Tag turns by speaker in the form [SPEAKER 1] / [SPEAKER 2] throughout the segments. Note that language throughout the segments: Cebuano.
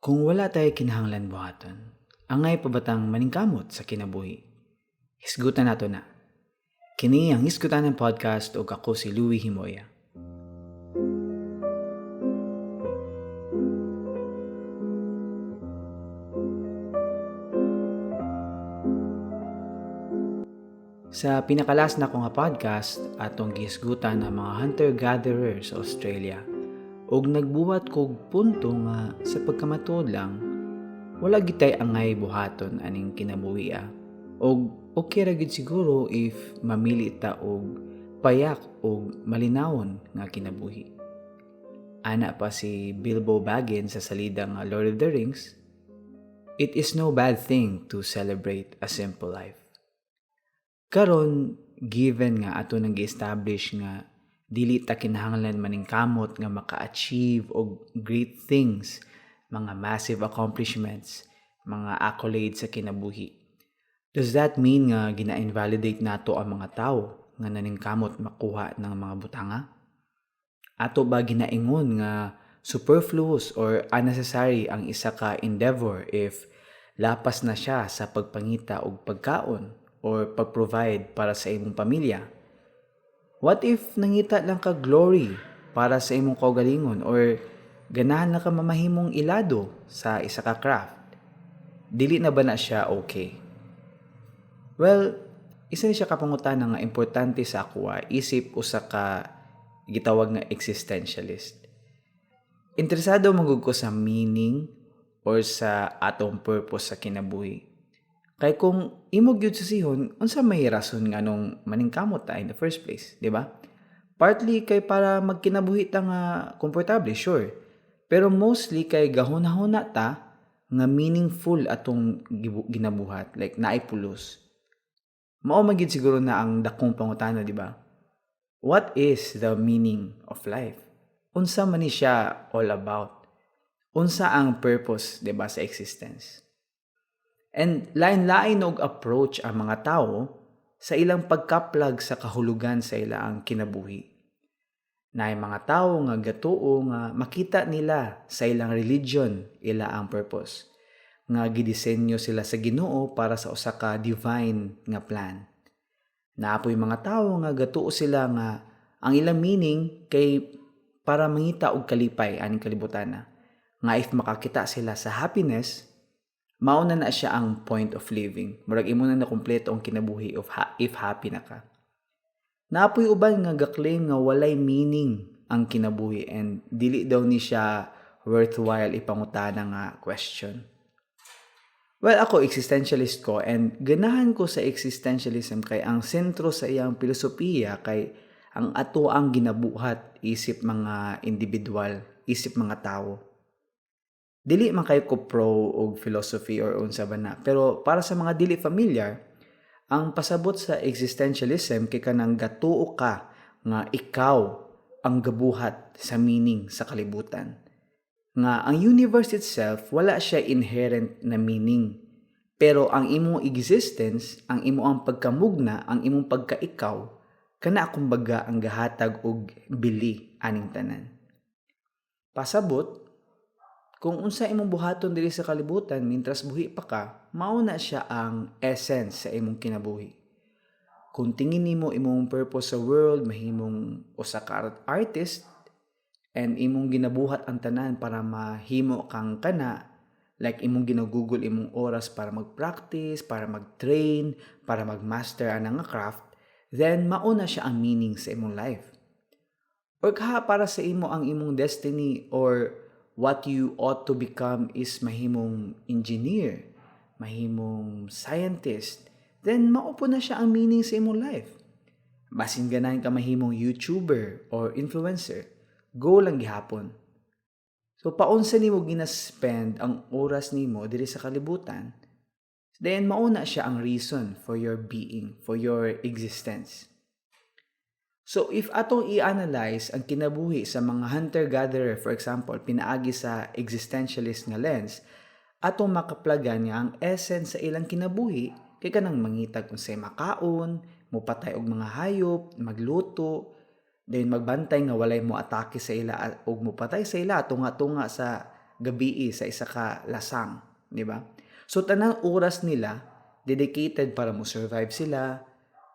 [SPEAKER 1] Kung wala tay kinahanglan buhaton, angay pa ba tang maningkamot sa kinabuhi? Hisgutan nato na. Kini ang Hisgutanan Podcast ug ako si Louie Himoya. Sa pinakalas na ko nga podcast, atong gihisgutan ang mga hunter-gatherer sa Australia. Ug nagbuhat kog punto nga sa pagkamatuod lang, wala gitay angay buhaton aning kinabuhi. Og okay ra gid siguro if mamili ta og payak og malinawon nga kinabuhi. Ana pa si Bilbo Baggins sa salida nga Lord of the Rings, "It is no bad thing to celebrate a simple life." Karon, given nga ato nang gi-establish nga dili ta kinahanglan maningkamot nga maka-achieve og great things, mga massive accomplishments, mga accolades sa kinabuhi. Does that mean nga gina-invalidate nato ang mga tawo nga naningkamot makuha ng mga butanga? Ato ba ginaingon nga superfluous or unnecessary ang isa ka endeavor if lapas na siya sa pagpangita og pagkaon or pag-provide para sa imong pamilya? What if nangita lang ka glory para sa imong kaugalingon or ganahan na ka mamahimong ilado sa isa ka craft? Dili na ba na siya okay? Well, isa ni siya ka pangutana nga importante sa ako isip usa ka gitawag nga existentialist. Interesado man gud ko sa meaning or sa atong purpose sa kinabuhi. Kay kung imo gyud susihon, unsa may rason nganong maningkamot ta in the first place, di ba? Partly kay para magkinabuhi ta nga komportable, sure. Pero mostly kay gahuna-huna ta nga meaningful atong ginabuhat, like naay pulos. Mao man gyud siguro na ang dakong pangutana, di ba? What is the meaning of life? Unsa man ni siya all about? Unsa ang purpose, di ba, sa existence? And lain-lain og approach ang mga tao sa ilang pagkaplag sa kahulugan sa ilang kinabuhi. Naay mga tao nga gatuo nga makita nila sa ilang religion ila ang purpose, nga gidisenyo sila sa Ginoo para sa usa ka divine nga plan. Naa poy mga tao nga gatuo sila nga ang ilang meaning kay para mangita og kalipay aning kalibutana. Nga if makakita sila sa happiness, mao na na siya ang point of living. Murag imo na nakumpleto ang kinabuhi of if happy na ka. Naa poy uban nga ga-claim nga walay meaning ang kinabuhi and dili daw ni siya worthwhile ipangutana nga question. Well, ako existentialist ko and ganahan ko sa existentialism kay ang sentro sa iyang filosofiya kay ang ato ang ginabuhat isip mga individual, isip mga tawo. Dili man kay ko pro og philosophy or unsa ba na, pero para sa mga dili familiar, ang pasabot sa existentialism kay kanang gatuo ka nga ikaw ang gabuhat sa meaning sa kalibutan. Nga ang universe itself wala siya inherent na meaning. Pero ang imong existence, ang imo ang pagkamugna, ang imong pagkaikaw, kana kumbaga ang gahatag og bili aning tanan. Pasabot, kung unsa imong buhaton diri sa kalibutan mintras buhi pa ka, mao na siya ang essence sa imong kinabuhi. Kung tingin nimo imong purpose sa world mahimong usa ka artist and imong ginabuhat ang tanan para mahimo kang kana, like imong ginagugol imong oras para mag-practice, para mag-train, para mag-master ana nga craft, then mao na siya ang meaning sa imong life. Or kaha para sa imo ang imong destiny or what you ought to become is mahimong engineer, mahimong scientist, then mao po na siya ang meaning sa imong life. Basin ganahan ka mahimong YouTuber or influencer, go lang gihapon. So paunsa nimo gina-spend ang oras nimo diri sa kalibutan, then mao na siya ang reason for your being, for your existence. So if atong i-analyze ang kinabuhi sa mga hunter-gatherer, for example, pinaagi sa existentialist nga lens, atong makaplagan nga ang essence sa ilang kinabuhi kay kanang mangitag unsay makaon, mopatay og mga hayop, magluto, then magbantay nga walay mo atake sa ila ug mopatay sa ila tunga-tunga sa gabii sa isa ka lasang, di ba? So tanang oras nila dedicated para mo survive sila,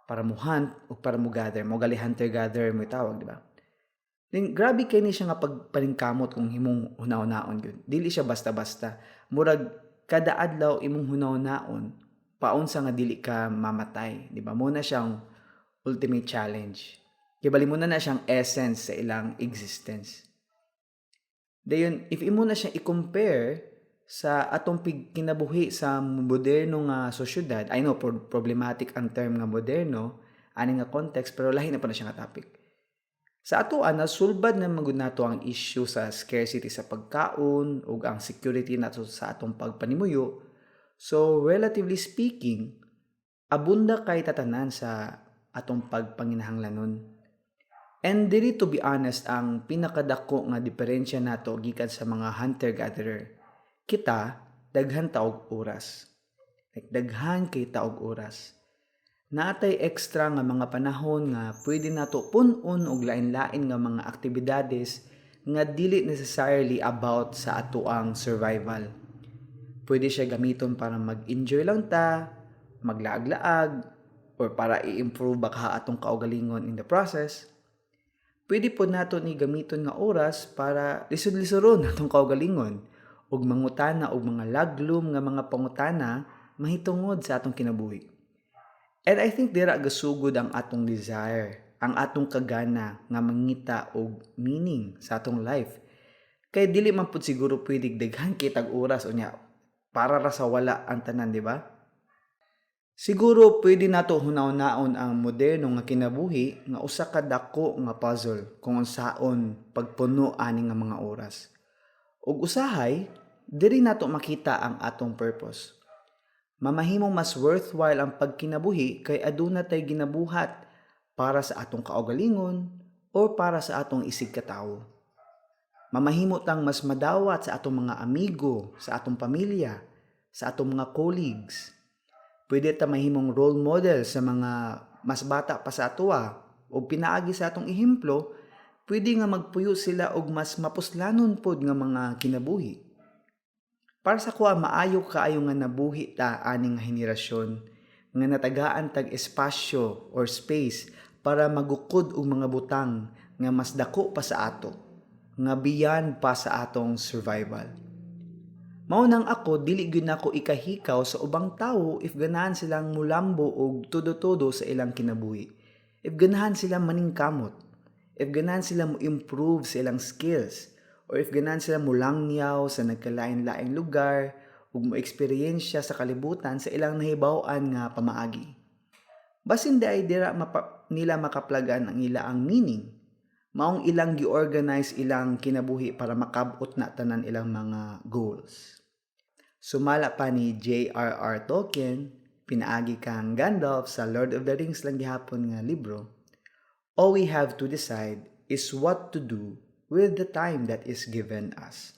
[SPEAKER 1] para mo hunt o para mo gather, mao gali hunter gatherer mo tawag, di ba? Then grabe kay ni siya nga pagpaningkamot kung imong hunahunaon gyud. Dili siya basta-basta. Murag kada adlaw imong hunahunaon paunsa nga dili ka mamatay, di ba? Mao na siyang ultimate challenge. Kay bali mao na na siyang essence sa ilang existence. Dayon, if imo na siya i-compare sa atong kinabuhi sa moderno nga sosyedad, I know problematic ang term nga moderno ani nga context, pero lahi na pa na siya nga topic. Sa ato ana, sulbad na man gud nato ang issue sa scarcity sa pagkaon ug ang security nato sa atong pagpanimuyo. So relatively speaking, abunda kay tatanan sa atong pagpanginahanglanon. And diri, to be honest, ang pinakadako nga diferensya nato gikan sa mga hunter-gatherer. Kita, daghan ta og oras. Like, daghan kay ta og oras. Naatay extra nga mga panahon nga pwede nato pun-on og lain-lain nga mga aktibidades nga dili necessarily about sa atoang survival. Pwede siya gamiton para mag-enjoy lang ta, maglaag-laag, or para i-improve baka atong kaugalingon in the process. Pwede pod nato ni gamiton nga oras para lisod-lisoron atong kaugalingon ug mangutana og mga laglum nga mga pangutana mahitungod sa atong kinabuhi. And I think dira gasugod ang atong desire, ang atong kagana nga mangita og meaning sa atong life. Kay dili man pud siguro pwede daghan kitag oras unya para ra sa wala ang tanan, di ba? Siguro pwede nato hunahunaon ang moderno nga kinabuhi nga usa ka dako nga puzzle kung unsaon pagpuno ani nga mga oras. Ug usahay, diri nato makita ang atong purpose. Mamahimong mas worthwhile ang pagkinabuhi kay aduna tay ginabuhat para sa atong kaugalingon o para sa atong isig katawo. Mamahimo tang mas madawat sa atong mga amigo, sa atong pamilya, sa atong mga colleagues. Pwede ta mahimong role model sa mga mas bata pa sa atoa ug pinaagi sa atong ehemplo, pwede nga magpuyo sila og mas mapuslanon pod nga mga kinabuhi. Para sa akoa, maayo kaayo nga nabuhi ta ani nga henerasyon nga natagaan tag espasyo or space para magukod og mga butang nga mas dako pa sa ato, nga beyond pa sa atong survival. Mao nang ako, dili gyud nako ikahikaw sa ubang tawo if ganahan silang mulambo og todo-todo sa ilang kinabuhi. If ganahan sila maningkamot, if ganahan sila mo improve sa ilang skills, or if ganahan sila mulangyaw sa nagkalain-laing lugar ug mo eksperyensya sa kalibutan sa ilang nahibaw-an nga pamaagi. Basin diay dira nila makaplagan ang ilang meaning. Maong ilang gi-organize ilang kinabuhi para makabot na tanan ilang mga goals. Sumala pa ni J.R.R. Tolkien, pinaagi kang Gandalf sa Lord of the Rings lang gihapon nga libro, "All we have to decide is what to do with the time that is given us."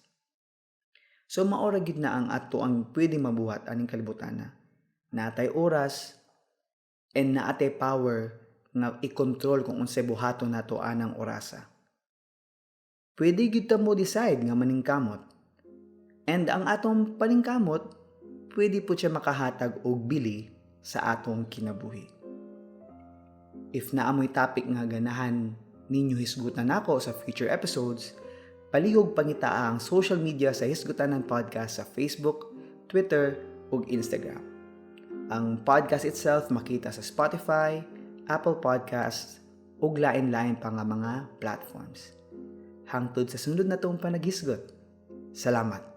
[SPEAKER 1] So maora gid na ang ato ang pwede mabuhat aning kalibutana. Naatay oras and naatay power nga i-control kung unsay buhaton nato anang orasa. Pwede gyud ta mo decide nga maningkamot. And ang atong paningkamot, pwede pod siya makahatag og bili sa atong kinabuhi. If naa moy topic nga ganahan ninyo hisgutan nako sa future episodes, palihog pangitaa ang social media sa Hisgutanan Podcast sa Facebook, Twitter, ug Instagram. Ang podcast itself makita sa Spotify, Apple Podcasts, ug lain-lain pa nga mga platforms. Hangtod sa sunod natong panaghisgot. Salamat.